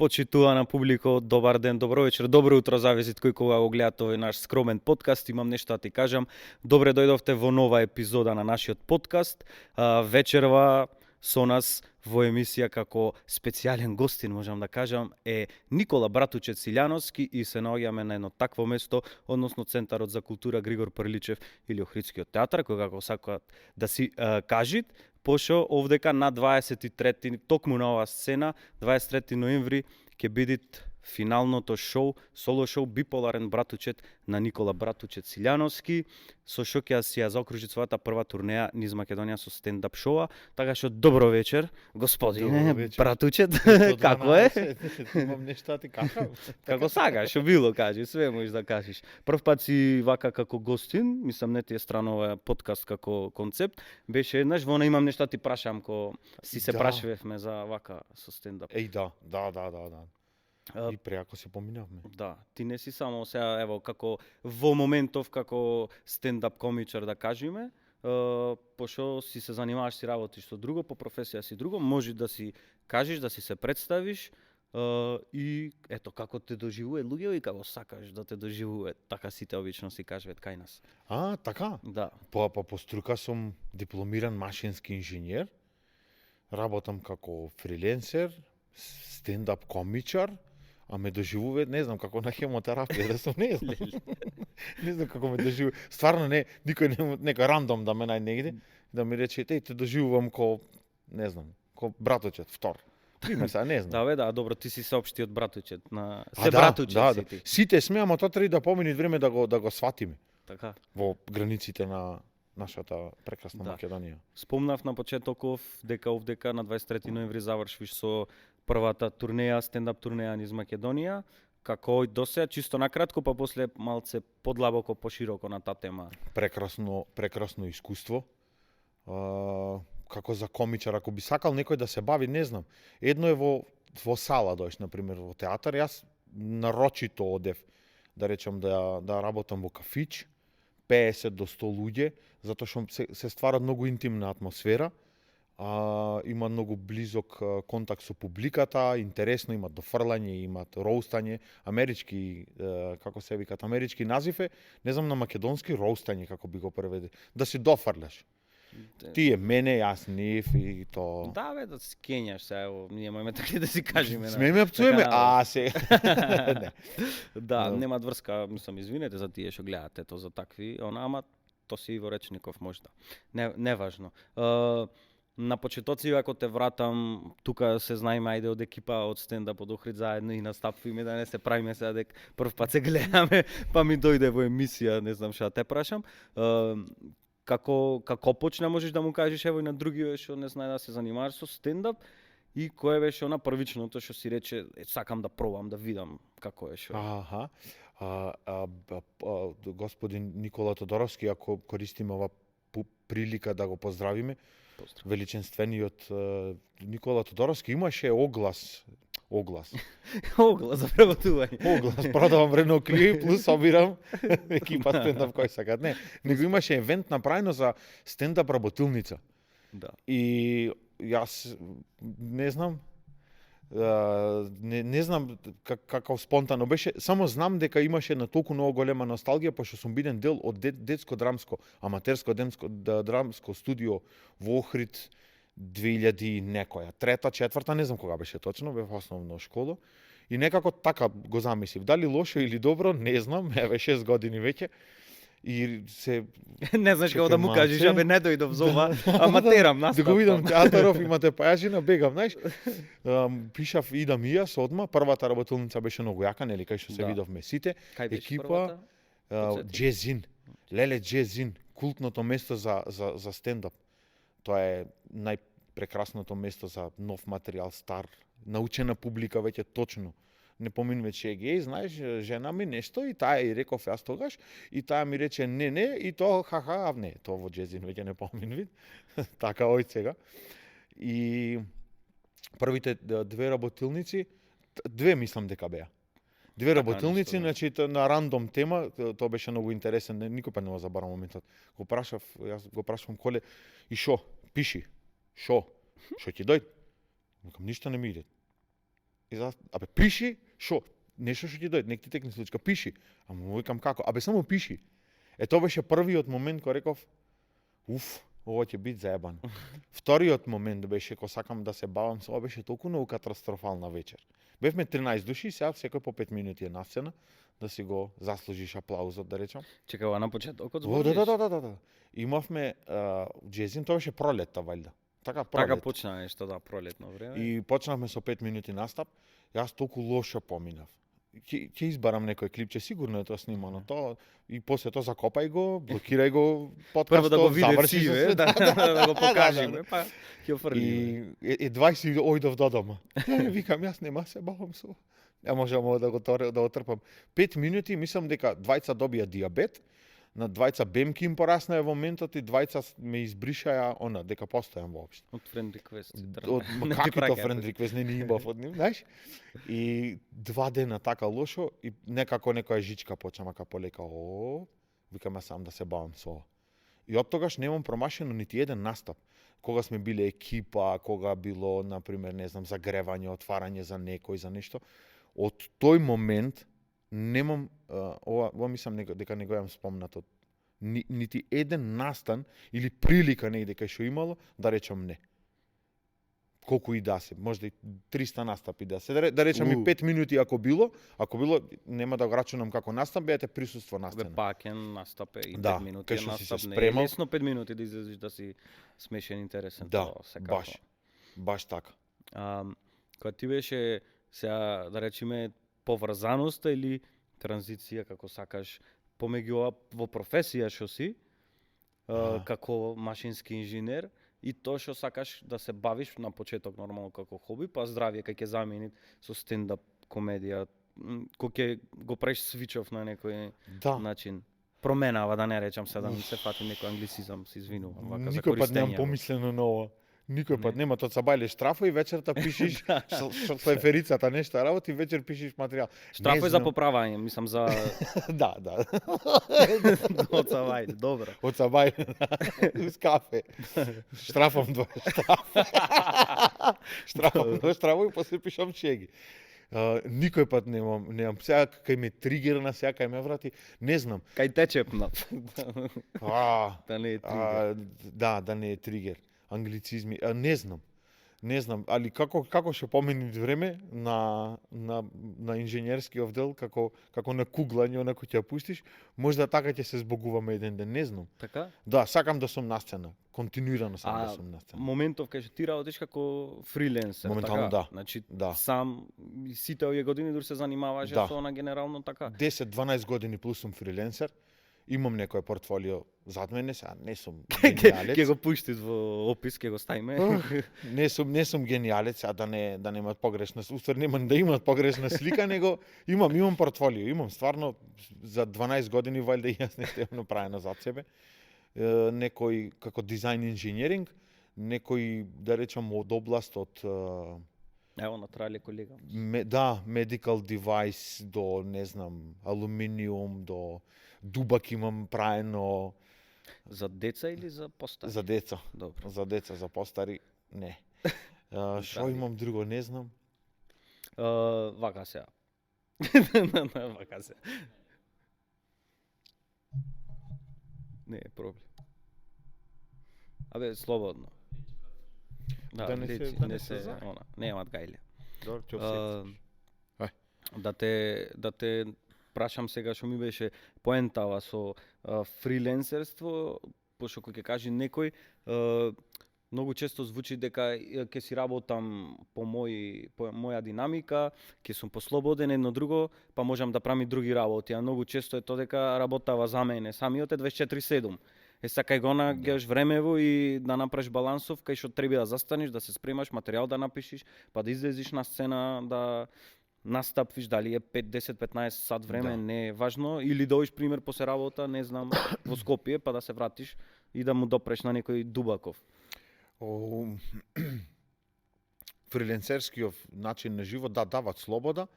Почитувана публико, добар ден, добро вечер, добро утро, зависи од кој кога го гледате овој наш скромен подкаст. Имам нешто да ти кажам. Добре дојдовте во нова епизода на нашиот подкаст. Вечерва со нас во емисија како специјален гостин, можам да кажам, е Никола Братучет Силјановски и се наоѓаме на едно такво место, односно Центарот за култура Григор Прличев или Охридскиот театар, кој како сакаат да си кажат. Пошо овдека на 23, токму на оваа сцена, 23 ноември, ќе биде финалното шоу, соло шоу Биполарен Братучет на Никола Братучет Силјановски, со што ќе си ја заокружи својата прва турнеја низ Македонија со стендап шоуа. Така што добро вечер, господине Братучет, како е? Имам нешто да ти кажам. Како сакаш, што било кажи, све можеш да кажеш. Прв пат си вака како гостин, мислам не ти е странно овој подкаст како концепт, беше еднаш, во имам нешто да ти прашам, ко си се прашувавме за вака со стендап. Да. И преако се поминавме. Да, ти не си само сега, ево, како во моментов како стендап комичар да кажеме, пошто си се занимаваш, си работиш со друго, по професија си друго, може да си кажеш, да си се представиш, и ето како те доживува луѓе и како сакаш да те доживува, така сите обично си кажуваат кај нас. Така? Да. По струка сум дипломиран машински инженер, работам како фриленсер, стендап комичар, а ме доживуваат, не знам, како на хемотерапија, да сум, не знам. Не знам како ме доживува. Стварно не, никој нека рандом да ме најде негде, да ми рече, те доживувам ко, не знам, ко Братучет, втор. Пример са, не знам. Да, бе, да, добро, ти си сеопшти од Братучет на се Братучет си ти. Сите сме, ама тоа треба да помине време да го сватиме. Така. Во границите на нашата прекрасна Македонија. Спомнав на почетоков дека овдека на 23 ноември завршвиш со првата турнеја, стендап турнеја низ Македонија. Како и досеја, чисто накратко, па после малце подлабоко, пошироко на таа тема. Прекрасно искуство. Како за комичар, ако би сакал некој да се бави, не знам. Едно е во сала дојш, например, во театар. Јас нарочито одев, да речам, да работам во кафич, 50 до 100 луѓе, затоа што се ствара многу интимна атмосфера. Има многу близок контакт со публиката, интересно, имат дофрлање, имат роустање, амерички, како се викат, амерички назив е, не знам на македонски, роустање, како би го преведе, да си дофрляш. Ти е мене, јас нив и то... Да, бе, да си кењаш се, ево, ние можеме така да си кажеме. Смеме пцуеме, се... Не. Да, немаат врска, мислам, извинете за тие што гледате то за такви, ама то си Иво Речников можда. Неважно. На почетоци, ако те вратам, тука се знаеме, ајде од екипа од стендап од Охрид заедно и настапваме, да не се правиме сега дека прв пат се гледаме, па ми дојде во емисија, не знам што те прашам. Како почна, можеш да му кажеш, ево и на другиве што не знае да се занимаваш со стендап, и кое беше она првичното што си рече, сакам да пробам, да видам како е што. Господин Никола Тодоровски, ако користиме ова прилика да го поздравиме, величенствениот Никола Тодоровски имаше оглас за преработување. Оглас, продавам Рено Клио плюс собирам екипа стендап кој сакат. Не, него имаше евент направено за стендап работилница. Да. И јас не знам, не знам како спонтано беше, само знам дека имаше една толку многу голема носталгија, пошто сум биден дел од детско драмско, аматерско драмско студио во Охрид 2000 некоја, трета, четврта, не знам кога беше точно, бев основна школа. И некако така го замислив. Дали лошо или добро, не знам, еве 6 години веќе. И се не знаеш како да му кажеш, абе не дојдов за ова, аматерам настап. Да го видам театаров, имате пајажина, бегам, знаеш. Пишав идам и јас одма, првата работилница беше многу јака, нели, кај што се видовме сите. Екипа Джезин. Леле Джезин, култното место за стендап. Тоа е најпрекрасното место за нов материјал, стар, научена публика веќе точно. Не поминуваме че е геј, знаеш, жена ми нешто и таа и реков јас тогаш и таа ми рече не и тоа ха-ха, не, тоа во Джезин веќе не поминувам. Така ој сега. И првите две работилници, две мислам дека беа. Две работилници, значи на рандом тема, тоа беше многу интересен, никој па не го забарам моментот. Јас го прашувам Коле, и шо? Пиши. Шо ќе дојде? Викам, ништо не ми иде. Абе, пиши, шо? Нешто што ти дојде, нек ти текне случка, пиши. Ама му викам како? Абе, само пиши. Тоа беше првиот момент кога реков, ова ќе биде заебано. Вториот момент беше кога сакам да се бавам со ова, беше толку многу катастрофална вечер. Бевме 13 души, сега секој по 5 минути е на сцена, да си го заслужиш аплаузот, да речам. Чекай, на почетокот збориш? Да. Имавме джезин, тоа беше пролетта валјда. Така почна нешто, да, пролетно време. И почнавме со 5 минути настап. Јас толку лошо поминав. Ќе избарам некој клипче, сигурно е тоа снимано. Тоа и после тоа закопај го, блокирај го подкастот, прво да го види се, да го покажеме, па ќе офрлиме. И 20 ојдов до дома. Викам, јас нема се бавам со. Ја можам да го отрпам. 5 минути, мислам дека двајца добија диабет, на двајца бемки им пораснаа во моментот и двајца ме избришаја дека постојам воопшто. Од friend request. Каквито friend request не ни имав од нив, знаеш? И 2 дена така лошо и некако некоја жичка почна мака полека. Викам сам да се бавам со ова. И од тогаш немам промашено нити еден настап. Кога сме биле екипа, кога било, например, не знам, загревање, отварање за некој, за нешто. Од тој момент немам, ова мислам дека не го имам спомнато, нити еден настан или прилика негде кај што имало, да речам не. Колку и да се, можда и 300 настапи да се, да речам и 5 минути ако било, нема да го рачунам како настап, беате присуство на сцена. Пак е настап и 5 минути е настап, не е лесно 5 минути да излезеш да си смешен, интересен. Да, баш така. Кога ти беше, сега да речеме, поврзаноста или транзиција, како сакаш, помеѓу во професија што си, како машински инженер, и тоа што сакаш да се бавиш на почеток нормално како хоби, па здравје кај ќе замени со стендап комедија, кој ќе го правиш свичов на некој начин. Променава, да не речам сега, да ми се фати некој англицизам, се извинувам, вака за користење. Никој пат немам помислено на ова. Никој пат нема, тоа бајле штрафој, вечерта пишиш со еферицата нешто работи, вечер пишиш материјал. Штрафој за поправање, мислам за Да. Оцавајде, добро. Оцавајде, с кафе. Штрафам 2 штрафој, после пишам чеги. Никој пат немам. Сега кај ме тригерна, сега кај ме врати, не знам. Кај те чепнат. Да не е тригер. Да не е тригер. Англицизми, не знам, али како ќе помени време на инженерскиот дел, како на куглање, онако ќе ја пуштиш, можда така ќе се збогуваме еден ден, не знам. Така? Да, сакам да сум на сцена, континуирано сакам да сум на сцена. Моментов кај што ти работиш како фриленсер, моментално така? Да. Значи да. Сам сите овие години дури се занимаваш со она генерално така. 10-12 години плюс сум фриленсер. Имам некој портфолио зад мене, сега не сум гениалец. Ќе го пуштиш во опис, ќе го ставиме. Не сум гениалец, а да немаат погрешна, уствари немам да имаат погрешна слика, него имам портфолио, имам стварно за 12 години валјда и јас нешто имам направено зад себе. Некој како дизајн инженеринг, некој да речам од област од Ево на трале колега. Да, medical device до не знам, алуминиум до дубак имам праено. За деца или за постари? За деца. Добро. За деца, за постари не. Што имам друго, не знам. Вака сега. Вака сега. Не е проблем. Абе, слободно. Да не се она, немаат гајле. Добро, ќе осетиш. Да те прашам сега што ми беше поентава со фриленсерство, пошто кој ќе каже некој, многу често звучи дека ќе си работам по моја динамика, ќе сум послободен, едно друго, па можам да правам и други работи, а многу често е тоа дека работава за мене, самиот е 24/7. Кај го наѓаш времево и да направиш балансов, кај што треба да застанеш, да се спремаш, материјал да напишиш, па да излезеш на сцена, да настапиш, дали е 5, 10, 15 сат време, не е важно, или да одиш пример после работа, не знам, во Скопје, па да се вратиш и да му допреш на некој Дубаков. Фриленсерскиот начин на живот, дават слобода,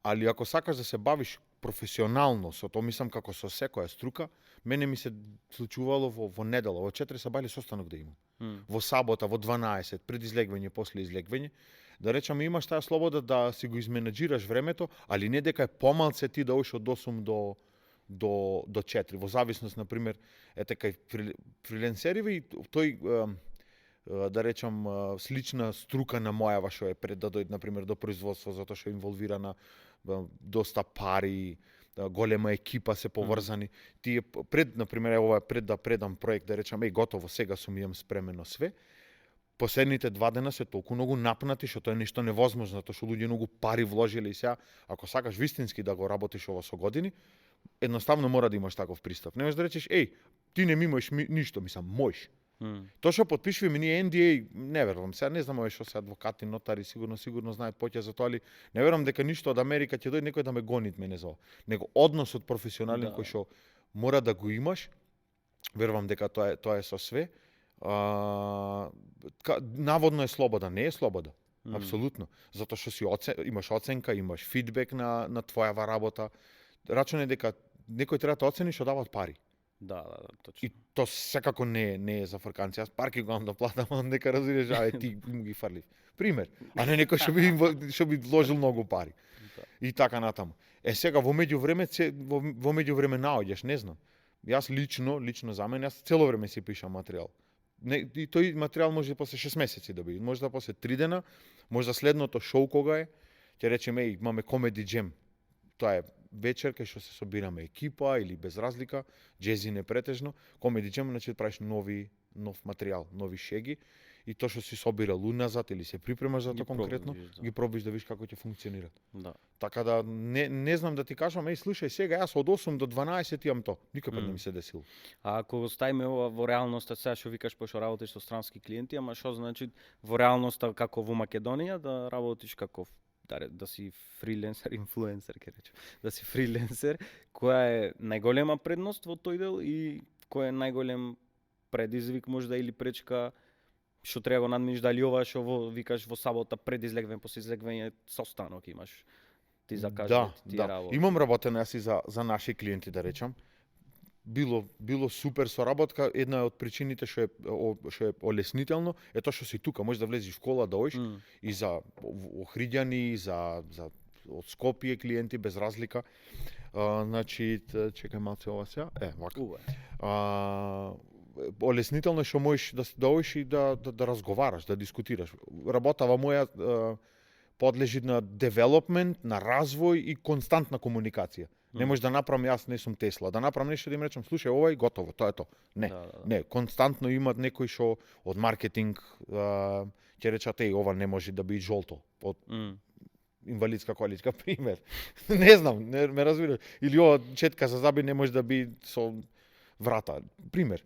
али ако сакаш да се бавиш професионално со тоа, мислам како со секоја струка, мене ми се случувало во недела, во 4 сабајле состанок да имам. Во сабота, во 12, пред излегвење, после излегвење, Да речеме имаш таа слобода да си го изменаџираш времето, али не дека е помалце ти да одиш од 8 до 4. Во зависност, на пример, ете кај фриленсериви, тој да речам слична струка на мојава што е пред да дојде на пример до производство, затоа што е инволвирана доста пари, голема екипа се поврзани. Тие пред на пример ова е пред да предам проект, да речам готово, сега сум имам спремено све. Последните 2 дена се толку многу напнати што тоа е нешто невозможно, затоа што луѓе многу пари вложиле и сега ако сакаш вистински да го работиш ова со години, едноставно мора да имаш таков пристап. Не можеш да речеш ти не ми можеш ништо, мислам, можеш. Тоа што потпишуваме ние NDA, не верувам. Сега не знам што се адвокати, нотари, сигурно знаат поќе за тоа, али не верувам дека ништо од Америка ќе дојде некој да ме гони мене за ова. Него односот професионален кој што мора да го имаш, верувам дека тоа е со све. Наводно е слобода, не е слобода. Апсолутно. Затоа што имаш оценка, имаш фидбек на твојава работа. Рачунај дека некој треба да оцени што даваат пари. Да, точно. И то секако не е за фрканци. Јас парки го имам да платам, нека разбереш, ти ги фрлив. Пример. А не некој што би вложил многу пари. Да. И така натаму. Сега во меѓувреме наоѓаш, не знам. Јас лично за мене, јас цело време си пишам материјал. И тој материјал може после 6 месеци да биде, може да после 3 дена, може да следното шоу кога е, ќе речеме имаме Comedy Jam. Тоа е вечер кај што се собираме екипа или без разлика, джези не претежно, Comedy Jam, значи правиш нов материјал, нови шеги и тоа што си собирал уназад или се припремаш за тоа конкретно, ги пробиш да видиш како ќе функционира. Да. Така да не знам да ти кажам, слушај сега јас од 8 до 12 имам тоа. Никогаш не ми се десило. А ако го ставиме ова во реалноста, сега што викаш пошто работиш со странски клиенти, ама што значи во реалноста како во Македонија да работиш како да си фриленсер, инфлуенсер, ќе речем. Да си фриленсер, која е најголема предност во тој дел и кој е најголем предизвик можда или пречка што треба го надминиш, дали ова што викаш во сабота пред излегвање, после излегвање состанок имаш. Ти закажуваш, ти работа. Имам работено јас и за наши клиенти, да речам. Било супер соработка, една од причините што е олеснително е тоа што си тука, можеш да влезеш в кола да одиш и за Охриѓани, за од Скопје клиенти без разлика. Значи, чекај малце ова сега. Вака. Олеснително што можеш да одиш и да разговараш, да дискутираш. Работава моја подлежи на девелопмент, на развој и константна комуникација. Не може да направам, јас не сум Тесла, да направам нешто да им речам, слушај, ова е готово, тоа е тоа. Не, константно имат некој што од маркетинг ќе речат, ова не може да биде жолто, од инвалидска количка, пример. Не знам, ме разбираш. Или ова четка за заби не може да биде со врата, пример.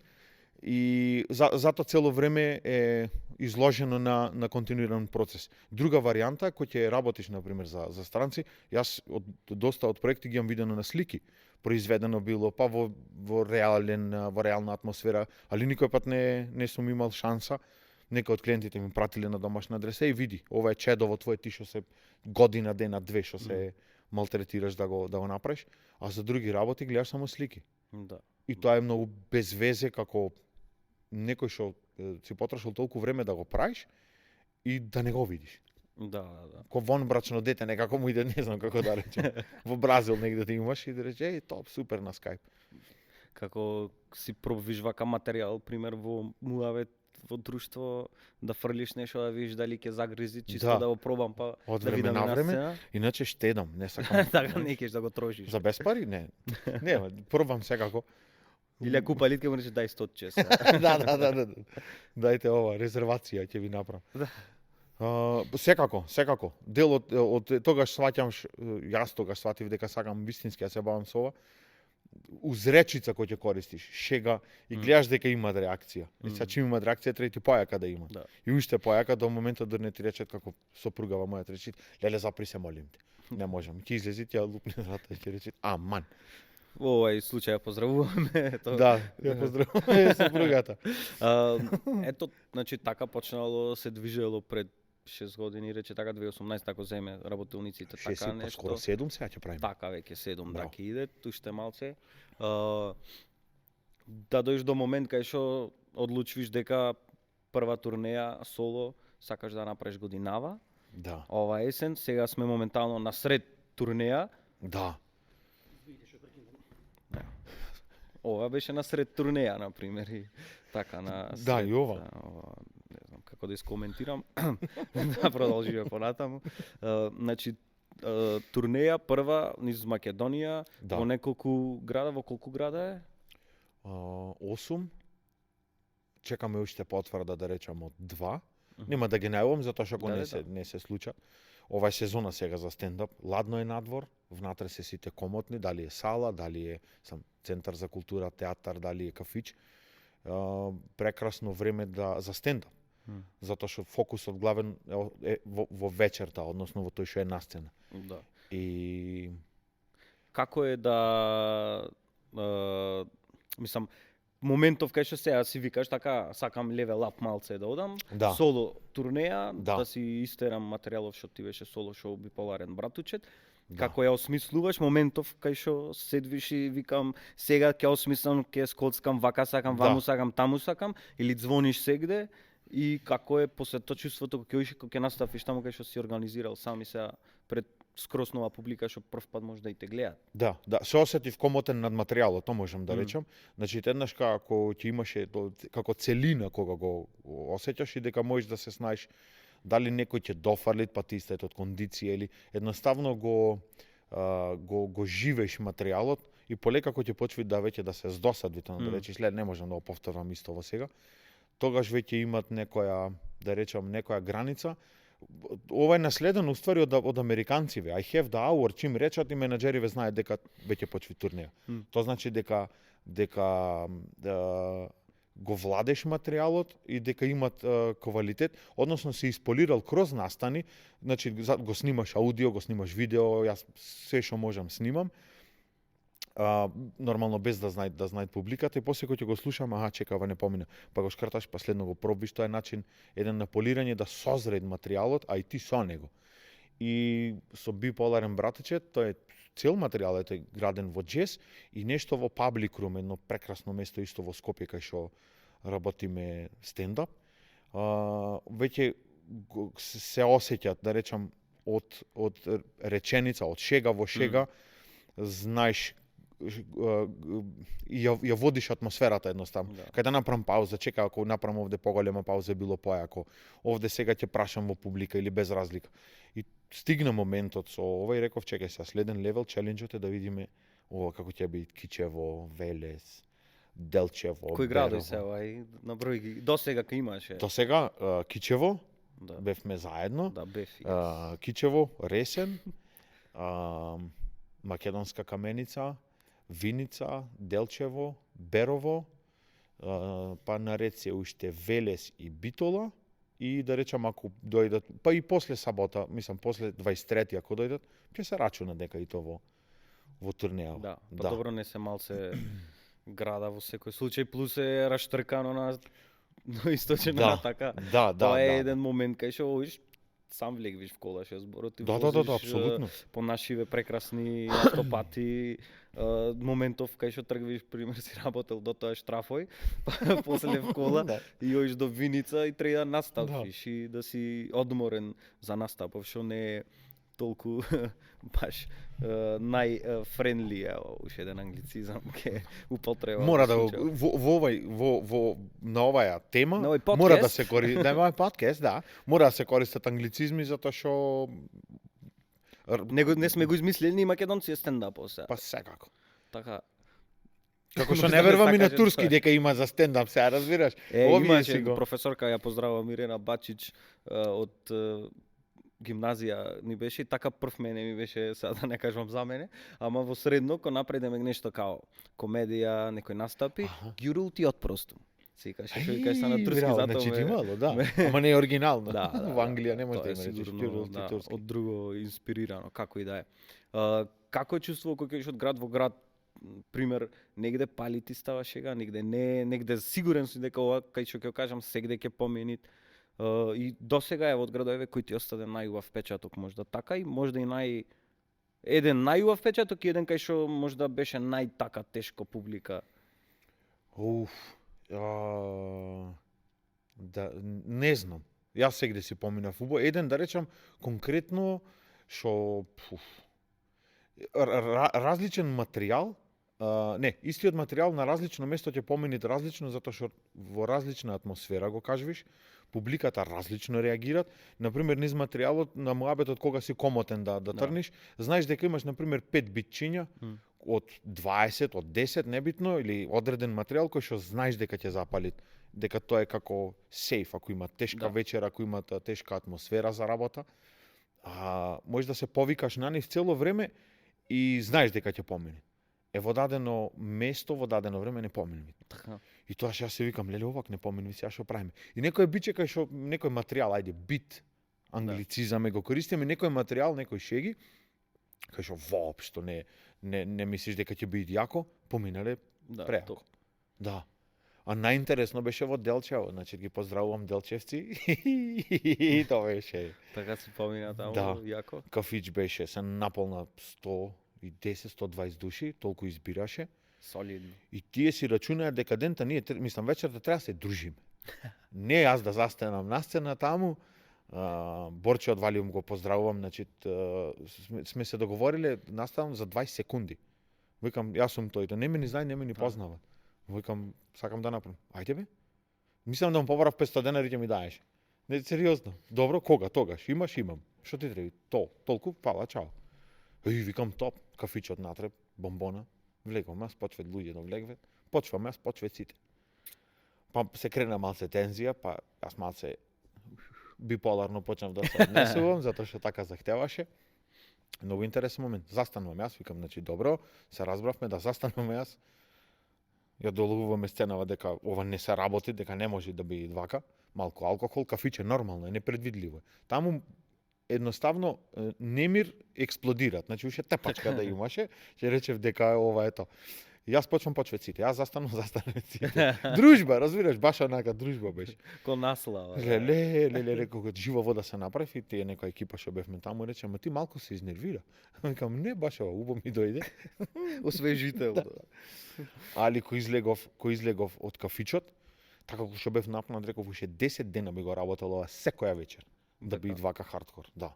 И затоа цело време е изложено на континуиран процес. Друга варијанта, кој ќе работиш, например, за странци, јас доста од проекти ги имам видено на слики. Произведено било, па во реална атмосфера, али никој пат не сум имал шанса. Некои од клиентите ми пратиле на домашна адреса и види, ова е чедово твое, ти што се година, дена, 2 што се малтретираш да го направиш, а за други работи гледаш само слики. Да. И тоа е многу без везе, како некој што си потрошил толку време да го правиш и да не го видиш. Да. Ко вон брачно дете, некако му иде, не знам како да речем. Во Бразил негде ти имаш и да рече, топ, супер на Skype. Како си пробвиш вака материјал, пример во муавет, во друштво, да фрлиш нешто, да видиш дали ќе загризи, чисто да го пробам, па од да видам на време. сцена. Иначе штедам, не сакам. Така не кеш да го трошиш. За без пари? Не. Не, пробам секако. Или ако палитка му рече дај 100 чеса. Да. Дајте ова, резервација ќе ви направам. Да. Секако. Дел од тогаш сваќам, јас тогаш сватив дека сакам вистински да се бавам со ова. Узречица кој ќе користиш, шега и гледаш дека има реакција. И сега чим има реакција, треба ти појака да има. Да. И уште појака до моментот да не ти речат како сопругава моја речи, леле запри се, молим те. Не можам. Ќе излези, ќе лупне врата и ќе рече, аман. Овој случај ја поздравуваме. Да, ја поздравуваме сопругата. Ето, значи така почнало, се движело пред 6 години, рече така 2018 ако земе работилниците, така нешто. Скоро 7 сега ќе правиме. Така веќе 7 да ќе иде, уште малце. Да дојдеш до момент кај што одлучиш дека прва турнеја соло сакаш да направиш годинава Да. ова есен. Сега сме моментално насред турнеја. Да. Ова беше насред турнеја, на пример, и така на Да, и ова. Не знам како да искоментирам. Да продолжиме понатаму. Значи, турнеја прва низ Македонија, Да. во неколку града, во колку града е? 8. Чекаме уште потврда да речам од 2. Нема да ги најавам затоа што не се случа. Ова е сезона сега за стендап. Ладно е надвор, внатре се сите комотни, дали е сала, дали е центар за култура, театар, дали е кафич. Прекрасно време за стендап. Затоа што фокусот главен е во вечерта, односно во тој што е на сцена. Да. И Како е да мислам, моментов кај што сега си викаш така, сакам левел ап малце да одам, Да. соло турнеја, Да. да си истерам материјалов што ти беше соло шоу Биполарен братучет. Да. Како ја осмислуваш моментов кај што седвиш и викам сега ќе осмислам, ќе скоцкам, вака сакам, ваму сакам, таму сакам, или звониш сегде и како е после тоа чувството кога ќе наставиш таму кај што си организирал сам и сега пред скрос нова публика што прв пат може да и те гледаат. Да, се осетив комотен над материјалот, тоа можам да речам. Значи, еднаш како ќе имаше како целина кога го осеќаш и дека можеш да се знаеш дали некој ќе дофарлит, па ти истајте од кондиција или едноставно го живееш материјалот и полека кога ќе почви да веќе да се здосадвите, да речеш, не можам да го повторам исто во сега. Тогаш веќе имат некоја, да речам, некоја граница. Ова е наследено уствари од американциве. I have the hour, чим речат и менаџериве знаат дека веќе почви турнеја. Тоа значи дека го владеш материјалот и дека имат квалитет, односно се исполирал кроз настани, значи го снимаш аудио, го снимаш видео, јас се што можам снимам. Нормално без да знаат публиката и после кога ќе го слушам, чека, ова не помина, па го шкрташ, па следно го пробиш, тоа е начин еден на полирање да созред материјалот, а и ти со него. И со Биполарен братичет, тоа е цел материјалот е граден во джез и нешто во Public Room, едно прекрасно место исто во Скопје кај што работиме стендап. Веќе се осеќат, да речам, од реченица, од шега во шега, знаеш и ја водиш атмосферата едноставно. Да. Кај да направам пауза, чека, ако направам овде поголема пауза било појако. Овде сега ќе прашам во публика или без разлика. И стигна моментот со ова и реков, чекај се, следен левел челенџот е да видиме ова како ќе биде Кичево, Велес, Делчево. Кој градови се овај наброи ги? До сега кај имаше? До сега Кичево, Да. бевме заедно. Да, бев. Кичево, Ресен, Македонска каменица, Виница, Делчево, Берово, па наред се уште Велес и Битола и да речам ако дојдат, па и после сабота, мислам после 23 ако дојдат, ќе се рачуна дека и тоа во турнеја. Да, па добро не се малце града во секој случај, плюс е раштркано на источина така. Тоа е еден момент кај што овиш сам влегвиш в кола што зборот и апсолутно. По нашиве прекрасни автопати, моментов кај што тргвиш, пример си работел до тоа штрафој, па после в кола и оиш до Виница и треба да наставиш и да си одморен за настапов, што не е толку баш најфрендли, уште еден англицизам ке употреба. Мора да во на оваа тема на мора да се користи, на овој подкаст, да, мора да се користат англицизми затоа што не сме го измислили ни македонци стендапот сега. Па секако. Така. Како што не верувам и на турски дека има за стендап, сега разбираш. Имаше професорка, ја поздравувам, Ирена Бачич од гимназија ни беше и така прв мене ми беше, сега да не кажам за мене, ама во средно кога напредеме нешто као комедија, некој настапи, ѓурул ти отпросту. Се викаше, што викаш на турски затоа. Значи имало, да. Ама не е оригинално. Да, во Англија не може да има сигурно, речиш турски. од друго инспирирано, како и да е. Како е чувствувал кога ќе од град во град, пример, негде пали ти става шега, негде не, негде сигурен сум дека ова кај што ќе кажам сегде ќе поменит. И досега е од градове кој ти остаде најубав печаток, можда така и можда и еден најубав печаток и еден кај што можда беше најтака тешко публика. Да, не знам. Јас сегде си поминав убаво. Еден, да речам, конкретно, шо... различен материјал, не, истиот материјал на различно место ќе помине различно, затоа што во различна атмосфера го кажвиш, публиката различно реагираат. Например, низ материјалот на муабетот кога си комотен да трниш, знаеш дека имаш, например, 5 битчиња, од 20, од 10, небитно, или одреден материјал кој што знаеш дека ќе запали, дека тоа е како сейф, ако има тешка вечера, ако има тешка атмосфера за работа, можеш да се повикаш на нив цело време и знаеш дека ќе помине. Во дадено место, во дадено време не помине. Така. И тоа што јас се викам, леле, овак не помине, сега што правиме. И некој биче кај што некој материјал, ајде, бит, англицизаме го користиме, некој материјал, некој шеги, кај што воопшто не мислиш дека ќе биде јако, поминале преако. Да. А најинтересно беше во Делчево, значи ги поздравувам делчевци. И тоа беше. Така се помина таму, јако. Кафич беше, се наполна 110-120 души, толку избираше. Солидно. И тие си рачунаат дека дента ние, мислам, вечерта треба да се дружиме. Не јас да застанам на сцена таму, Борче од Валиум го поздравувам, значи сме се договориле, наставам за 20 секунди. Викам, јас сум тој, не ме ни знае, не ме ни познава. Викам, сакам да направам. Ајде бе. Мислам да му побарав 500 денари ќе ми даеш. Не, сериозно. Добро, кога? Тогаш. Имам. Што ти треба? Толку, фала, чао. И викам топ, кафичот натреб, бомбона. Влегувам јас, почват луѓе да влегват. Почвам јас, почват сите. Па се крена малце тензија, па јас малце биполарно почнав да се однесувам, затоа што така захтеваше. Многу интересен момент. Застанувам јас, викам, значи добро, се разбравме да застанувам јас. Ја доловуваме сценава дека ова не се работи, дека не може да биде вака. Малку алкохол, кафиче нормално, е непредвидливо. Таму едноставно немир експлодира. Значи уште тепачка да имаше, ќе речев дека ова е тоа. Јас почват сите. Јас застанувам сите. Дружба, разбираш, баш онака дружба беше. Ко наслава. Леле, кога жива вода се направи и тие некоја екипа што бевме таму рече, ама ти малку се изнервира. Викам, не баш ова, убаво ми дојде. Освежително. Али кој излегов од кафичот, така што бев напнат, реков уште 10 дена би го работел ова секоја вечер. Да биде вака хардкор, да.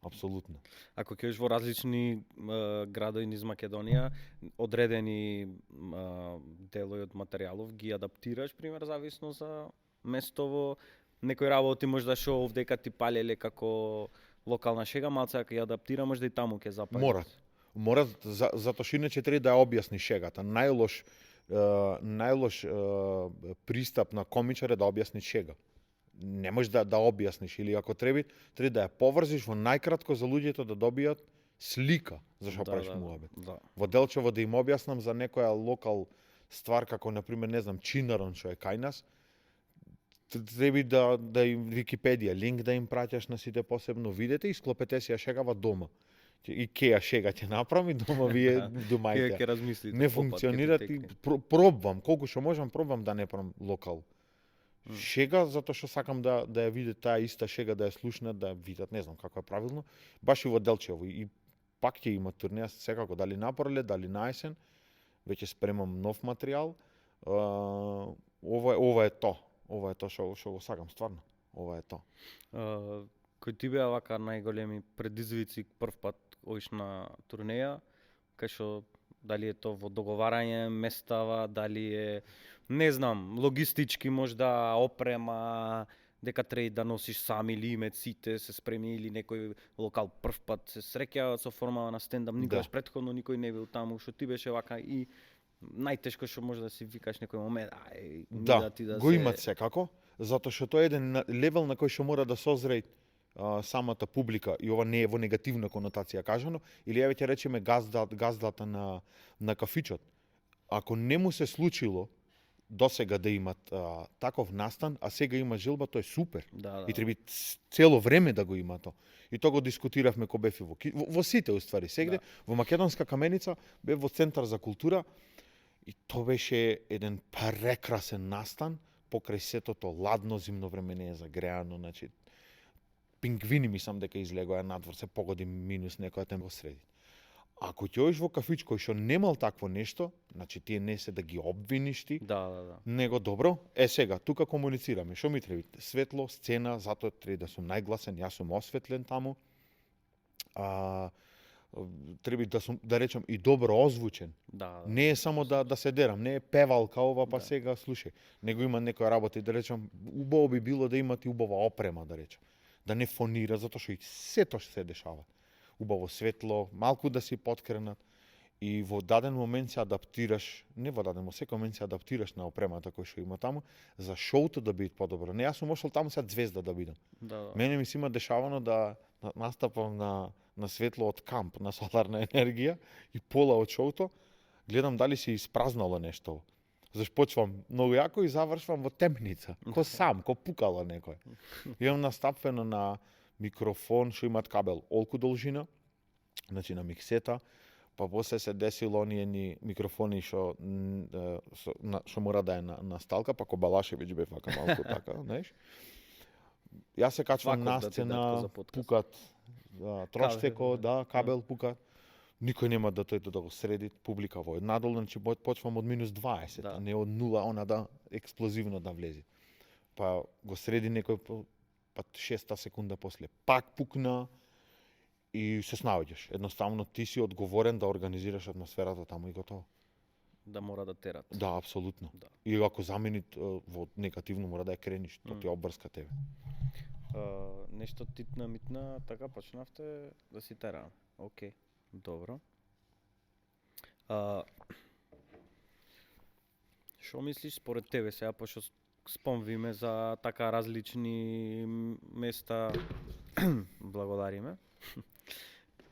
Апсолутно. Ако ќе во различни градови низ Македонија, одредени делови од материјалов ги адаптираш, пример, зависно за местово, некои работи може да шо овдека ти палеле како локална шега, малце ако ја адаптира, може да и таму ќе запали. Мора, затоа што иначе треба да ја објасни шегата. Најлош пристап на комичар е да објасни шега. Не можеш да објасниш, или ако треба да ја поврзиш во најкратко за луѓето да добијат слика за што правиш муабет. Во Делчево да им објаснам за некоја локал ствар како на пример, не знам, чинарон што е кај нас, треба да им Википедија линк да им праќаш на сите посебно видете и склопете си ја шегава дома. И ке ја шега ќе направам и дома вие думајте. Ќе размислите. Не функционира и пробвам, колку што можам пробвам да не правам локал шега, затоа што сакам да ја видат таа иста шега, да ја слушнат, да ја видат, не знам како е правилно. Баш и во Делчево и пак ќе има турнеја секако, дали на пролет, дали на есен. Веќе спремам нов материјал. Ова е тоа. Ова е тоа што го сакам стварно. Ова е тоа. Кои ти беа вака најголеми предизвици прв пат оиш на турнеја, кај што дали е тоа во договарање местава, дали е не знам, логистички можда опрема, дека треба да носиш сам или имеците се спремни или некој локал прв пат се среќа со формава на стендап, никогаш претходно никој не бил таму, што ти беше вака и најтешко што може да си викаш некој момент, го имат секако, затоа што тоа е еден левел на кој што мора да созре самата публика, и ова не е во негативна конотација кажано, или ја веќе речеме газдата на кафичот. Ако не му се случило досега да имат таков настан, а сега има жилба, тоа е супер. И треба цело време да го има тоа. И тоа го дискутиравме кога бев во сите уствари сегде. Во Македонска каменица бев во Центар за култура и тоа беше еден прекрасен настан, покрај сетото ладно, зимно време не е загреано, значи пингвини мислам дека излегоа надвор, се погоди минус некоја тема во среди. Ако ќе одиш во кафич кој што немал такво нешто, значи тие не се да ги обвиниш ти, Да. него добро. Сега, тука комуницираме. Што ми треба? Светло, сцена, затоа треба да сум најгласен, јас сум осветлен таму. Треба да сум, да речам, и добро озвучен. Да. Не е само да се дерам, не е певалка ова, па сега слушај. Него има некоја работа и да речам, убаво би било да имате убава опрема, да речам. Да не фонира, затоа што и сето што се дешава. Убаво светло, малку да си подкренат и во даден момент се адаптираш, не во даден, во секој момент се адаптираш на опремата кој што има таму, за шоуто да биде подобро. Не, јас сум отшол таму сега звезда да бидам. Да. Мене ми се има дешавано да настапам на светло од камп, на соларна енергија и пола од шоуто, гледам дали се испразнало нешто. Заш почвам многу јако и завршвам во темница, ко сам, ко пукало некој. Имам настапено на микрофон што имат кабел олку должина, значи на миксета, па после се десило оние ни микрофони што мора да е на сталка, па ко Балашевиќ бев вака малку така, знаеш. Јас се качвам на сцена, пукат троштеко, кабел пукат. Никој нема да тој да го среди публика во надол, значи почвам од минус 20, а не од 0, она да експлозивно да влези. Па го среди некој, па 6 секунда после пак пукна и се снаоѓаш. Едноставно ти си одговорен да организираш атмосферата таму и готово. Да мора да терат. Да, апсолутно. Да. И ако замени во негативно мора да ја крениш, тоа ти обрска тебе. Нешто титна митна, така почнавте да си терам. Океј, добро. Што мислиш според тебе сега, пошто спомвиме за така различни места, благодариме.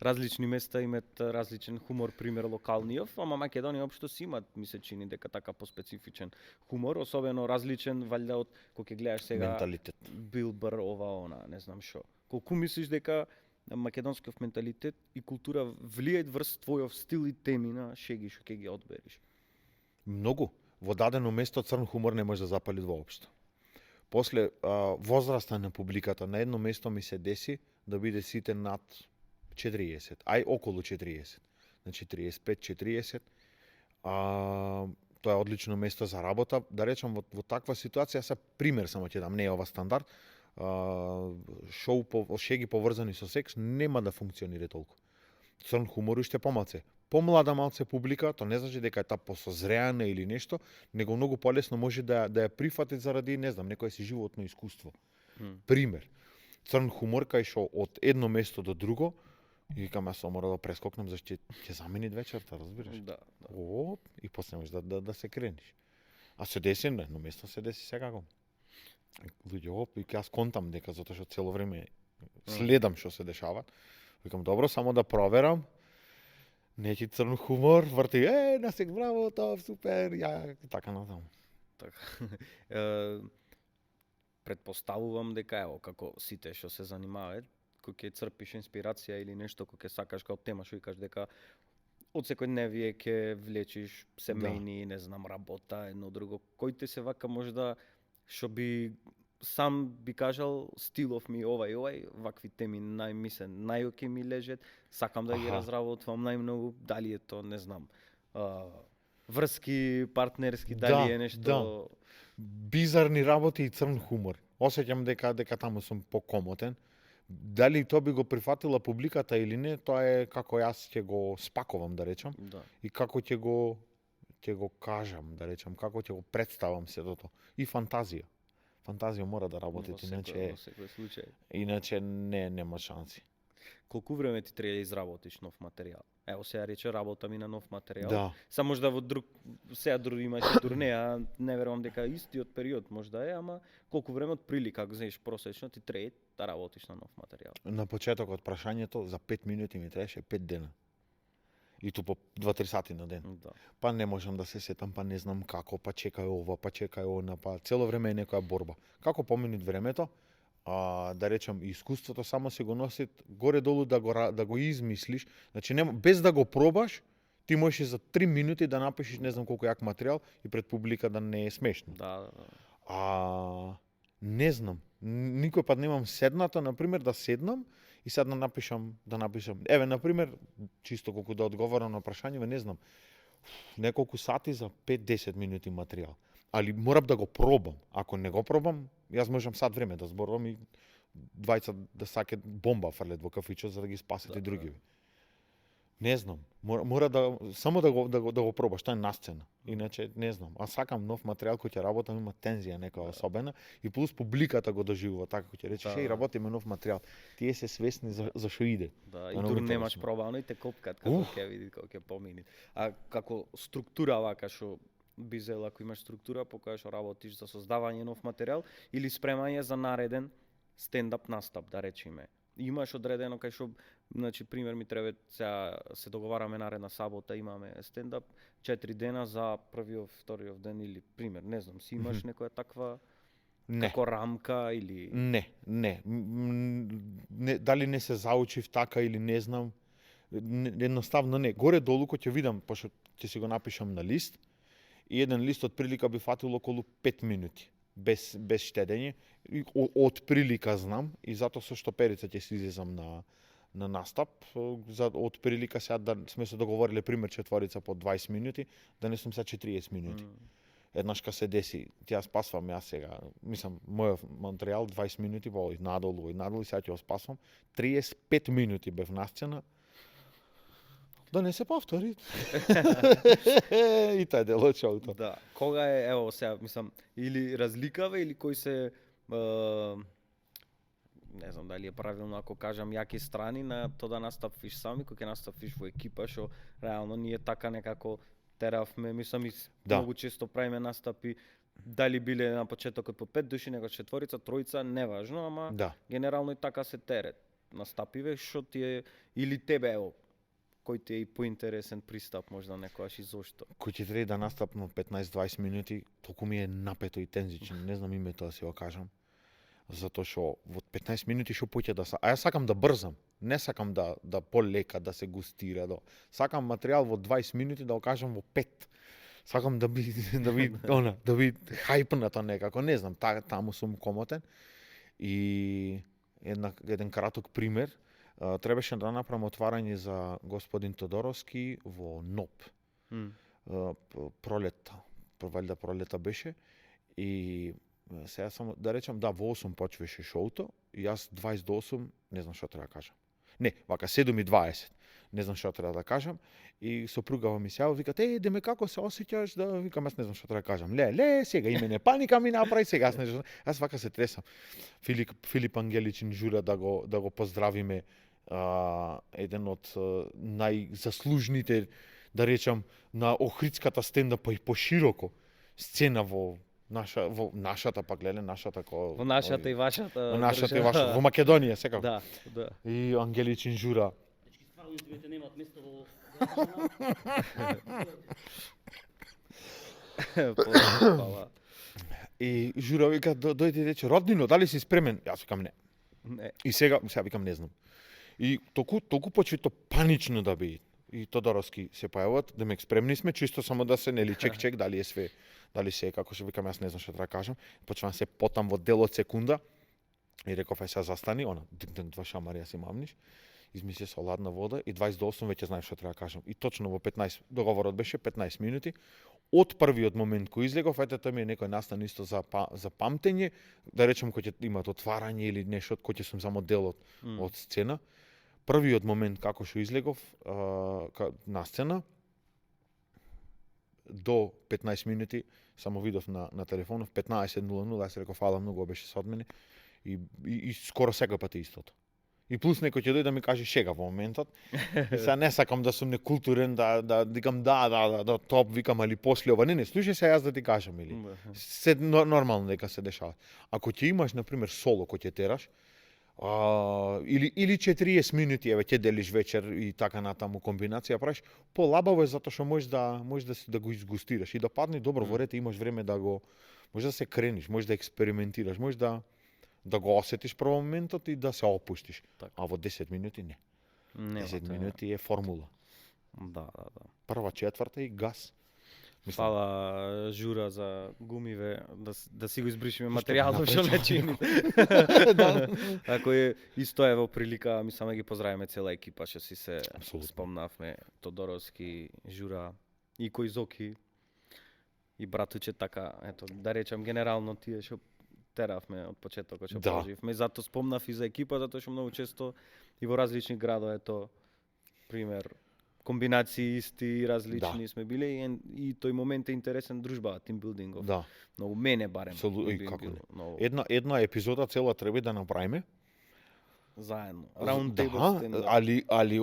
Различни места имат различен хумор, пример локалниот, ама Македонија општо си имат, ми се чини дека така поспецифичен хумор, особено различен валјда од кој ќе гледаш сега менталитет. Билбар ова она, не знам што. Колку мислиш дека македонскиот менталитет и култура влијаат врз твојов стил и теми на шеги што ќе ги одбериш? Многу. Во дадено место црн хумор не може да запали воопшто. После возраста на публиката на едно место ми се деси да биде сите над 40, околу 40. Значи 35-40. Тоа е одлично место за работа. Да речам во таква ситуација се пример само ќе дам, не е ова стандард. Шеги поврзани со секс нема да функционира толку. Црн хумор уште помалце. Помлада малце публика, тоа не значи дека е таа посозреана или нешто, него многу полесно може да ја прифати заради, не знам, некое си животно искуство. Пример. Црн хумор кај што од едно место до друго, и викам јас мора да прескокнам зашто ќе замени вечерта, разбираш? Да. И после можеш да се крениш. А се деси на едно место, се деси секако. Луѓе, и јас контам дека затоа што цело време следам што се дешава. Викам добро, само да проверам. Неки црн хумор, врти, на сек браво, тоа супер, така натаму. Така. Предпоставувам дека ево како сите што се занимаваат, кој ќе црпиш инспирација или нешто кој ќе сакаш као тема што викаш дека од секојдневие ќе влечиш семејни, не знам, работа, едно друго. Кој те се вака можда што би сам би кажал стилов ми овај, вакви теми најоке ми лежат, сакам да ги разработвам најмногу, дали е то, не знам, врски, партнерски, дали е нешто... Да. Бизарни работи и црн хумор. Осеќам дека таму сум покомотен. Дали тоа би го прифатила публиката или не, тоа е како јас ќе го спакувам, да речам, и како ќе го кажам, да речам, како ќе го представам сето тоа. И фантазија. Фантазија мора да работи, иначе нема шанси. Колку време ти треба да изработиш нов материјал? Ево сега рече работа ми на нов материјал. Да. Само можда во имаш турнеја, не верувам дека истиот период можда е, ама колку време од прилика, како знаеш, просечно ти треба да работиш на нов материјал? На почетокот прашањето за 5 минути ми требаше 5 дена. И ту по 2-3 сати на ден. Да. Па не можам да се сетам, па не знам како, па чекај ова, па чекај она, па цело време е некоја борба. Како поминут времето, да речам, искуството само се го носи горе-долу да го измислиш. Значи без да го пробаш, ти можеш за 3 минути да напишеш не знам колку јак материјал и пред публика да не е смешно. Да. Не знам. Никој пат немам седната, например, да седнам и сега да напишам. Еве на пример, чисто колку да одговорам на прашањето, не знам. Неколку сати за 5-10 минути материјал. Али морам да го пробам. Ако не го пробам, јас можам сат време да зборувам и двајца да саке бомба фрлет во кафичот за да ги спасат и другиви. Не знам. Мора да само да го пробаш, тоа е на сцена. Иначе не знам. А сакам нов материјал кој ќе работам, има тензија некоја особена и плюс публиката го доживува така кој ќе речеш еј работиме нов материјал. Тие се свесни за што иде. Да, и дури немаш пробано и те копкат како ќе види како ќе помини. А како структура вака што би зел ако имаш структура по која што работиш за создавање нов материјал или спремање за нареден стендап настап, да речеме. Имаш одредено кај што, значи пример ми треба сега се договараме наредна сабота, имаме стендап 4 дена за првиот, вториот ден или пример, не знам, си имаш некоја таква како рамка или Не, дали не се заучив така или не знам. Едноставно не. Горе долу кој ќе видам, пошто ќе си го напишам на лист, и еден лист од прилика би фатил околу 5 минути. Без штедење. Од прилика знам и затоа со штоперица ќе се излезам на настап. Од прилика сега да сме се договориле пример четворица по 20 минути, да не сум сега 40 минути. Еднаш ка се деси, ќе ја спасвам јас сега, мислам, мојот материјал 20 минути, во надолу и сега ќе го спасвам. 35 минути бев на сцена. Да не се повтори. И тај дел од шоуто. Да. Кога е, ево сега, мислам, или разликава или кој се не знам дали е правилно ако кажам јаки страни на тоа да настапиш сами, кој ќе настапиш во екипа, што реално ние така некако теравме, мислам и многу често правиме настапи, дали биле на почетокот по 5 души, него четворица, тројца, неважно, ама генерално и така се терет настапиве, што ти е или тебе ево кој ти е и поинтересен пристап можда некојаш и зошто? Кој ќе треба да настапам 15-20 минути, толку ми е напето и тензично, не знам името да си го кажам. Затоа што во 15 минути што поќе да а јас сакам да брзам, не сакам да полека да се густира, сакам материјал во 20 минути да го кажам во 5. Сакам да би хајпнато некако, не знам, таму сум комотен. И еден краток пример, требаше да направам отварање за господин Тодоровски во НОП. Пролета, валјда пролета беше и сега само да речам, во 8 почваше шоуто и јас 20 до 8 не знам што треба да кажам. Не, вака 7:20. Не знам што треба да кажам и сопругава ми се вика деме како се осеќаш, да викам јас не знам што треба да кажам. Сега име паника ми направи, сега јас не знам. Јас вака се тресам. Филип Ангеличин жура да го поздравиме, еден од најзаслужните, да речам, на охридската стендапа и пошироко сцена во нашата пак гледа, во нашата и вашата. Во нашата и вашата, во Македонија секако. Да. И Ангеличин жура. Стварно немаат место во И жура вика дојде и рече Роднино, дали си спремен? Јас викам не. И сега викам не знам. И толку почето панично да би и Тодоровски се појавуваат, да ме спремни сме, чисто само да се нели чек дали е све, дали се како што викам јас не знам што треба да кажам. Почнам се потам во дел од секунда и реков сега застани, два шамари си мамниш. Измисли со ладна вода и 20 до 8 веќе знаев што треба да кажам. И точно во 15, договорот беше 15 минути. Од првиот момент кој излегов, тоа ми е некој настан исто за памтење, да речем кој ќе имат отварање или нешто, кој ќе сум само дел од сцена. Првиот момент како што излегов на сцена, до 15 минути, само видов на телефонов, 15:00, јас реков фала многу, беше со од мене и скоро секој пат е истото. И плюс некој ќе дојде да ми каже шега во моментот. И сега не сакам да сум некултурен, да викам да топ, викам али после ова. Не, слушај се јас да ти кажам или. Се нормално дека се дешава. Ако ќе имаш на пример соло кој ќе тераш, или 40 минути еве ќе делиш вечер и така натаму комбинација правиш, полабаво е затоа што можеш да го изгустираш и да падне добро во ред, имаш време да го можеш да се крениш, можеш да експериментираш, можеш да го осетиш прво моментот и да се опуштиш. А во 10 минути не. 10 минути е формула. Да. Прва четврта и газ. Фала Жура за гумиве, да си го избришиме Што материјалот што напреча? не чини. Ако е исто ево прилика, ми само ги поздравиме цела екипа што си се Апсолутно. спомнавме, Тодоровски, Жура, Ико Изоки и братуче така, ето, да речам генерално тие што теравме од почетокот што Да. проживме. Затоа спомнав и за екипа, затоа што многу често и во различни градови, ето, пример, комбинации исти, различни сме били и тој момент е интересен дружба, тимбилдингов. Да. Многу мене барем. Абсолютно, би како било не. многу Една епизода цела треба да направиме. заедно. Round Да, table stand-up. али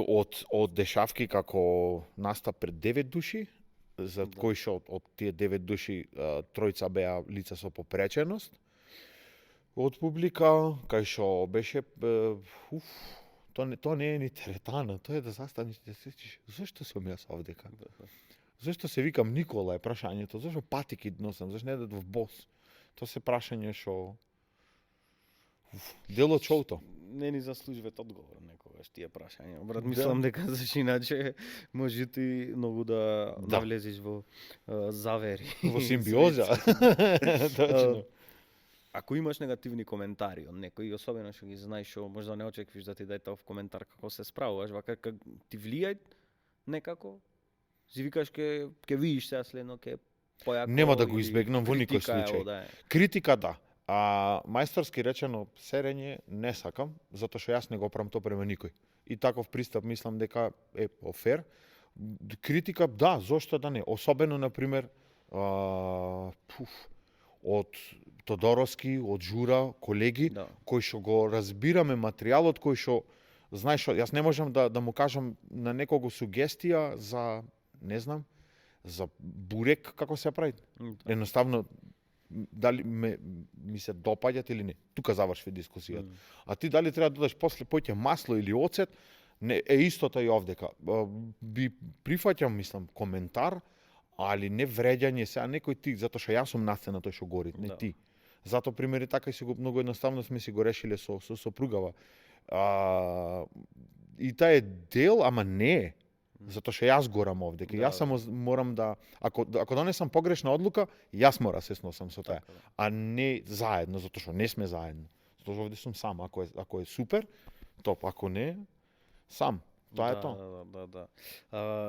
од дешавки како настап пред 9 души, за Да. кој што од тие 9 души тројца беа лица со попреченост од публика, кај што беше тоа не е ни теретана, тоа е да застанеш и да се сетиш зошто сум јас овдека? Зошто се викам Никола е прашањето, зошто патики носам, зошто не едат во бос? Тоа се прашање што дел од шоуто. Не ни заслужуваат одговор некогаш тие прашања. Брат, Да. мислам дека заш иначе може ти многу да Да. навлезеш во завери. Во симбиоза. Точно. Ако имаш негативни коментари од некој, особено што ги знаеш што можда не очеквиш да ти даде таков коментар како се справуваш, вака как ти влијај некако, си викаш ке видиш сега следно ке појако. Нема да го или избегнам во никој критика, случај. ево, да е. Критика да. А мајсторски речено серење не сакам, затоа што јас не го правам тоа према никој. И таков пристап мислам дека е фер. Критика да, зошто да не? Особено на пример од Тодоровски, од Жура, колеги, Да. кои што го разбираме материјалот, кој што знаеш што, јас не можам да му кажам на некого сугестија за не знам, за бурек како се прави. Едноставно дали ми се допаѓат или не. Тука завршва дискусијата. А ти дали треба да додаш после поќе масло или оцет, не е истото и овдека. Би прифаќам, мислам, коментар, али не вреѓање сега некој ти, затоа што јас сум насцена тој што гори, не Да. ти. Затоа примери така си го многу едноставно сме си го решиле со сопругава. И таа е дел, ама не е. Затоа што јас горам овде, Да, јас само морам да ако донесам погрешна одлука, јас мора се сносам со тоа, Така, да. а не заедно, затоа што не сме заедно. Затоа што овде сум сам, ако е супер, топ, ако не, сам. Тоа е тоа. Да.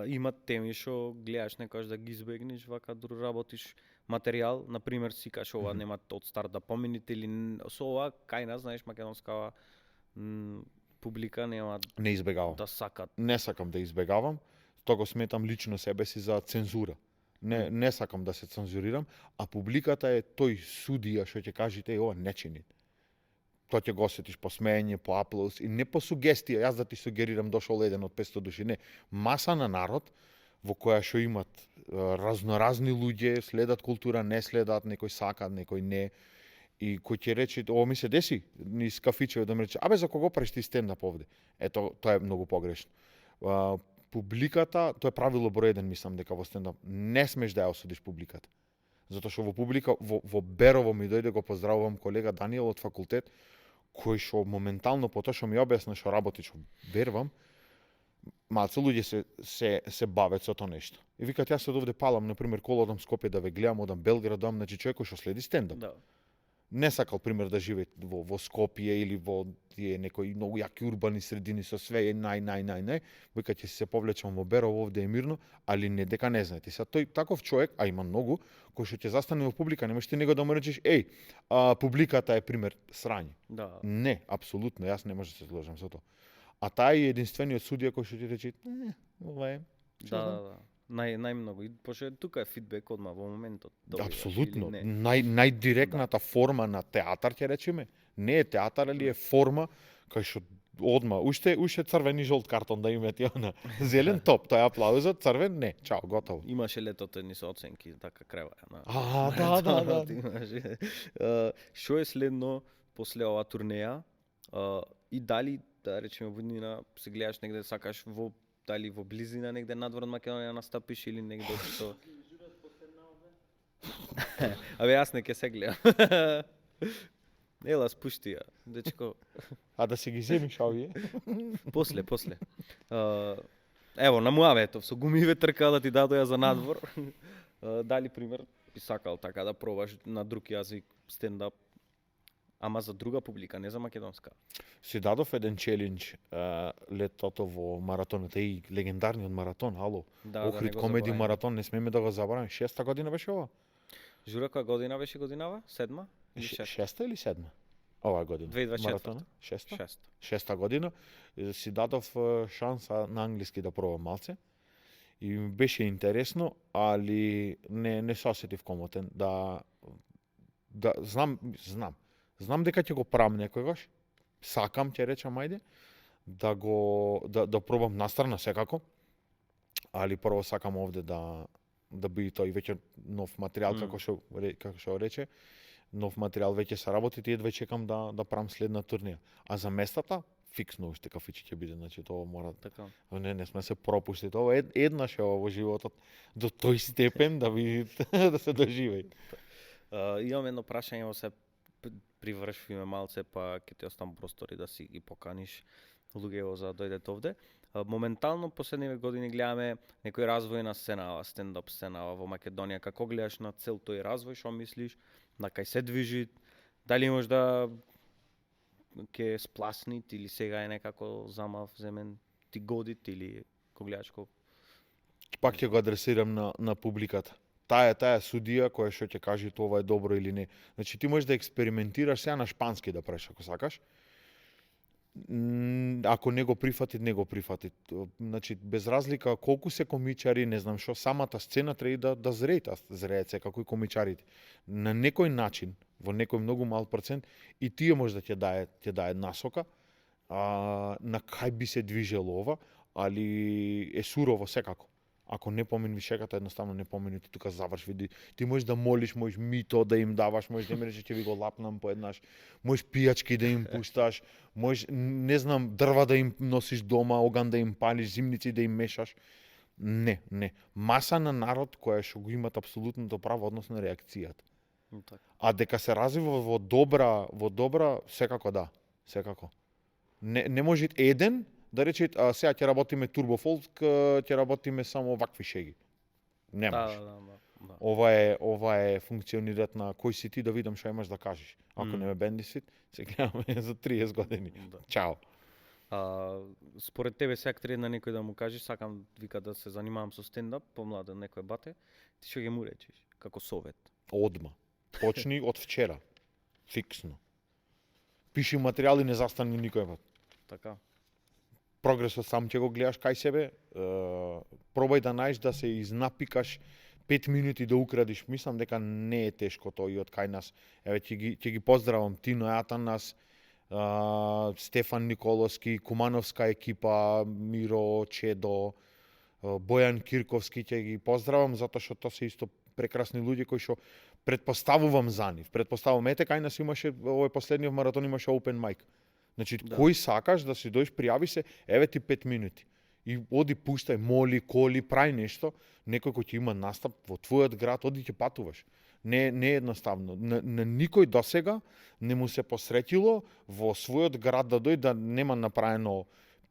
Има теми што гледаш некогаш да ги избегнеш, вака друг работиш материјал, на пример си кажеш ова нема од старт да помините или со ова кај нас, знаеш, македонска публика нема Не избегавам. да сакат. Не сакам да избегавам, тоа го сметам лично себе си за цензура. Не сакам да се цензурирам, а публиката е тој судија што ќе кажете ова не чини. Тоа ќе го осетиш по смеење, по аплауз и не по сугестија, јас да ти сугерирам дошол еден од 500 души, не. Маса на народ во која што имат разноразни луѓе, следат култура, не следат, некој сакат, некој не. И кој ќе рече, ово ми се деси, низ кафичеве да ми рече, абе за кого правиш ти стендап овде? Ето, тоа е многу погрешно. Публиката, тоа е правило број 1, мислам дека во стендап, не смеш да ја осудиш публиката. Затоа што во публика, во Берово ми дојде го поздравувам колега Даниел од факултет, кој што моментално по тоа што ми објасна што работи, што вервам, малце луѓе се бават со тоа нешто. И викат, јас од овде палам, например, кола одам Скопје да ве гледам, одам Белград, одам, значи човек кој што следи стендап. Да. Не сакал, пример, да живее во Скопје или во тие некои многу јаки урбани средини со све е нај. Вика, ќе се повлечам во Берово, овде е мирно, али не дека не знаете. Са тој таков човек, а има многу, кој што ќе застане во публика, немаш ти него да му речеш, публиката е пример срање. Да. Не, апсолутно, јас не можам да се сложам со тоа. А тај е единствениот судија кој што ти рече, ова е. Да. Најмногу. И пошто тука е фидбек одма во моментот. добиваш Апсолутно. или не. Најдиректната форма на театар ќе речеме, не е театар, али е форма кај што одма уште црвен и жолт картон да имате она. Зелен топ, тоа е аплаузот, црвен не. Чао, готово. Имаше летото едни со оценки, така крева. Да. Што е следно после ова турнеја? И дали, да речеме, во иднина се гледаш негде, сакаш дали во близина негде надвор од Македонија настапиш или негде што... Абе, јас не ке се гледам. Ела, спушти ја, дечко. А да се ги земиш овие? После. Ево, на Муаветов, со гумиве трка да ти дадоја за надвор. Дали пример би сакал така да пробаш на друг јазик стендап, ама за друга публика, не за македонска? Си дадов еден челендж летото во маратонот, и легендарниот маратон, ало. Да, Охрид да комеди забораваме. маратон, не смееме да го забораваме. 6-та година беше ова? Жура, која година беше годинава? 7-ма? Или 6-та? 6-та или 7-та? Оваа година. 2024. Маратона? 6-та? 6-та. 6-та година. Си дадов шанса на англиски да пробам малце. И ми беше интересно, али не се осетив комотен да знам дека ќе го правам некогаш. Сакам, ќе речам, ајде, да пробам настрана секако. Али прво сакам овде да би тој веќе нов материјал, како што рече, нов материјал веќе се работи, и едва чекам да правам следна турнеја. А за местата, фиксно уште кафичи ќе биде, значи тоа мора. Така. Не сме се пропусти тоа еднаш е ова во животот до тој степен да ви да се доживеј. Имам едно прашање, во се привршвиме малце, па ќе ти оставам простори да си ги поканиш луѓето за да дојдете овде. Моментално последниве години гледаме некој развој на сценава, стендап сценава во Македонија. Како гледаш на цел тој развој, што мислиш, на кај се движи, дали можда ќе спласнит или сега е некако замав земен ти годит или ко гледаш ко? Пак ќе го адресирам на публиката. Таа судија која што ќе каже тоа е добро или не. Значи ти можеш да експериментираш сега на шпански да правиш ако сакаш. Ако не го прифати. Значи без разлика колку се комичари, не знам што, самата сцена треба да зреет секако и комичарите. На некој начин, во некој многу мал процент, и тие може да ќе дае насока на кај би се движело ова, али е сурово секако. Ако не помени шегата, едноставно не помени, ти тука заврши. Ти можеш да молиш, можеш мито да им даваш, можеш да им речеш ќе ви го лапнам поеднаш, можеш пијачки да им пушташ, можеш, не знам, дрва да им носиш дома, оган да им палиш, зимници да им мешаш. Не. Маса на народ која што го имат апсолутното право односно реакцијата. А дека се развива во добра, секако да, секако. Не може еден да рече, сега ќе работиме турбофолк, ќе работиме само вакви шеги. Не може. Да. Ова е функционират на кој си ти да видам што имаш да кажеш. Ако не ме бендисит, се гледаме за 30 години. Да. Чао. Според тебе сега треба на некој да му кажеш, сакам вика да се занимавам со стендап, помладен некој бате, ти што ќе му речеш како совет? Одма. Почни од вчера. Фиксно. Пиши материјали, не застани никој пат. Така. Прогресот сам ќе го гледаш кај себе, пробај да најдеш да се изнапикаш 5 минути да украдиш. Мислам дека не е тешко тоа и од кај нас. Еве ќе ги поздравам Тино Атанас, Стефан Николовски, Кумановска екипа, Миро Чедо, Бојан Кирковски, ќе ги поздравам затоа што тоа се исто прекрасни луѓе кои што претпоставувам за нив. Ете кај нас имаше овој последниот маратон имаше open mic. Значи, кој сакаш да си дојдеш, пријави се, еве ти 5 минути. И оди пуштај, моли, коли, прај нешто, некој кој ќе има настап во твојот град, оди ќе патуваш. Не е едноставно. На никој досега не му се посретило во својот град да дојде да нема направено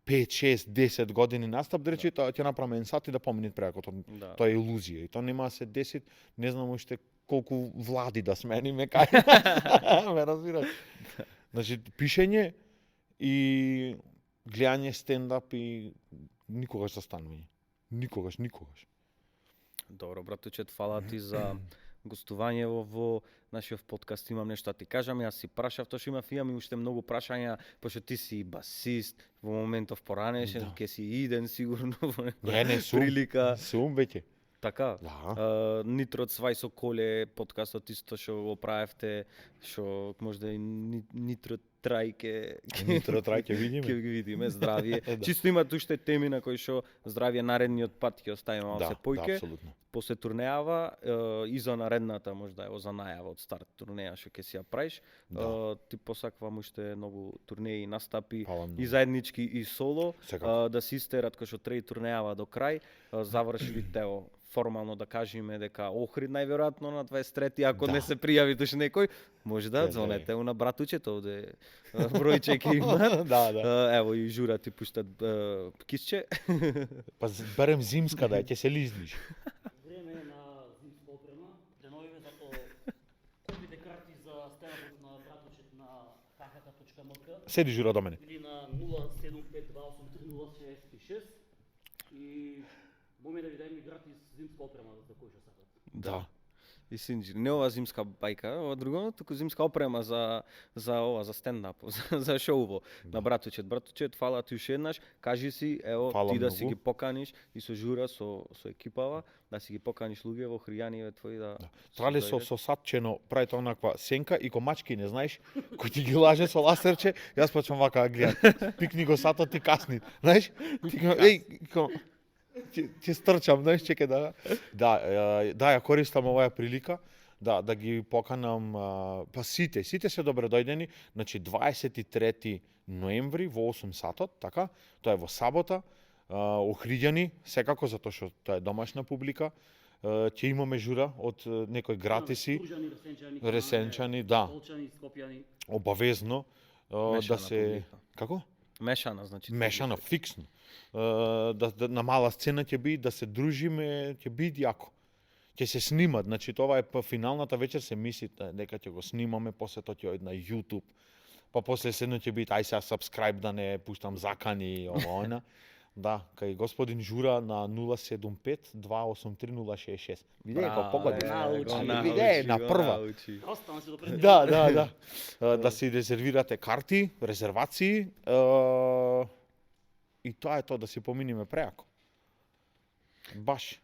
5, 6, 10 години настап, да рече, ќе направиме еден сат и да поминет преакото. Да. Тоа е илузија. И тоа нема да се деси, не знам уште колку влади да смениме кај. Ме разбираш? Значи, пишење и гледање стендап и никогаш застанување. Никогаш. Добро, братучет, фала ти за гостување во нашиот подкаст. Имам нешто да ти кажам, јас си прашав, тоа што имам уште многу прашања, пошто ти си басист, во моментов поранешен, ќе си иден сигурно во некоја прилика. Сум веќе. Така? Да. Нитро од Свај со Коле, подкастот исто што го правевте, што можда и Нитро Трај ќе видиме. Ќе ги видиме, здравие. Чисто имат уште теми на кои што здравие наредниот пат ќе оставиме малце појке. Да, после турнејава и за наредната можда е за најава од старт турнеја што ќе си ја правиш. Ти посакувам уште многу турнеи и настапи и заеднички и соло, да се истерат кој што трети турнејава до крај, завршите формално да кажеме дека Охрид најверојатно на 23-ти, ако не се пријави туш некој, може да звонете на братучето овде бројче ќе има. Да. Ево и Жура ти пуштат кисче. Па барем зимска да ќе се лизниш. Време на зимско ак.мк Седи Жура до мене. или на 075283066 и моме да ви дајме гратис зимска опрема за кој што сакат. Да. И синџи, не ова зимска бајка, ова друго, туку зимска опрема за стендап, за шоуво на Братучет. Братучет, фала ти уште еднаш, кажи си, ево, Фала ти да многу. си ги поканиш и со Жура, со екипава, да си ги поканиш луѓе во Хријаниеве твои да... Трале со сатчено правите онаква сенка и комачки, не знаеш, кој ти ги лаже со ласерче, јас почнам вака да гледам. Пикни го сатот и касни, знаеш? Ти ко, ќе стрчам, знаеш, чекај да ја користам оваа прилика да ги поканам па сите се добре дојдени, значи 23 ноември во 8 сатот, така? Тоа е во сабота. Охриѓани, секако затоа што тоа е домашна публика. Ќе имаме Жура од некои гратиси, Стружани, Ресенчани, да, Колчани, Скопјани. обавезно да Мешана се публика. како? Мешана, значи. Мешано, фиксно. Да на мала сцена ќе биде, да се дружиме, ќе биде јако. Ќе се снимат, значи тоа е па финалната вечер се мисли дека ќе го снимаме, после тоа ќе оди на YouTube. Па после седно ќе биде ај сега subscribe да не пуштам закани ова она. Да, кај господин Жура на 075-283-066. Виде како погоди. Виде на прва. Остана се до пред. Да. Да си резервирате карти, резервации, и тоа е тоа, да си поминиме преако. Баш.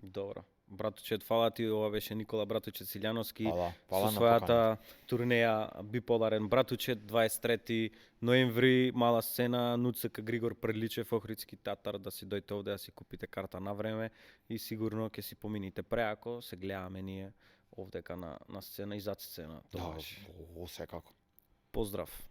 Добро. Братучет, фала ти, ова беше Никола Братучет Силјановски Фала со на својата турнеја Биполарен Братучет, 23 ноември, мала сцена, НУЦК Григор Приличев, Охридски театар, да си дојдете овде да си купите карта на време и сигурно ќе си помините преако, се гледаме ние овдека на сцена и зад сцена. Да, Тогаш. секако. Поздрав.